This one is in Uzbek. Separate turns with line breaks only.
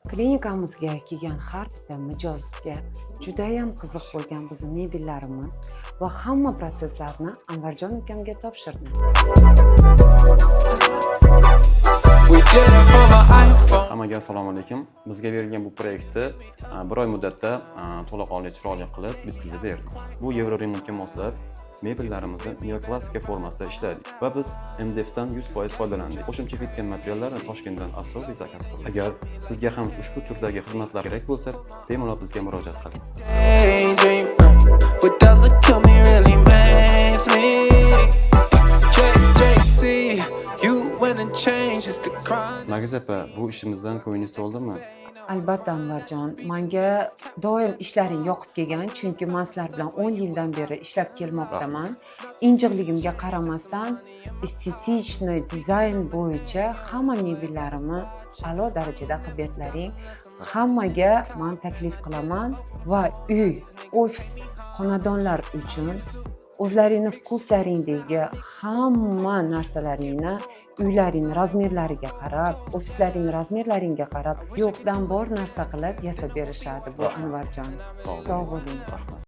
Klinikamizga kelgan har bitta mijozga judayam qiziq bo'lgan bizni mebellarimiz va hamma protsesslarni Anvarjon ukamga topshirdim.
We did it for my iPhone.
Hammaga assalomu alaykum. Bizga berilgan bu proyektni bir oy muddatda to'laqonli, chiroyli qilib bitkazib berdik. Bu еврореmonтga moslab mebellarimizni neoklassika formasida ishladik va biz MDFdan 100% foydalandik. Qo'shimcha ketgan materiallarni Toshkentdan особый заказ qildik. Agar sizga ham ushbu turdagi xizmatlar kerak bo'lsa, bemalol bizga murojaat qiling.
Daydream. What doesn't kill me really makes me. JJC, you went and changed just to grind.
Nargiz opa, bu ishimizdan ko'nglingiz to'ldimi?
Albatta, Anvarjon, manga doim ishlaring yoqib kelgan, chunki man sizlar bilan 10 yildan beri ishlab kelmoqdaman. Injiqligimga qaramasdan, эстетичный dizayn bo'yicha hamma mebellarimni a'lo darajada qilib berdilaring. Hammaga man taklif qilaman va uy, ofis, xonadonlar uchun o'zlaringni вкус laringdagi hamma narsalaringni, uylaringni размер lariga qarab, ofislaringni размер laringga qarab, yo'qdan bor narsa qilib yasab berishadi bu Anvarjon.
Sog'
Sog' bo'ling.
Rahmat.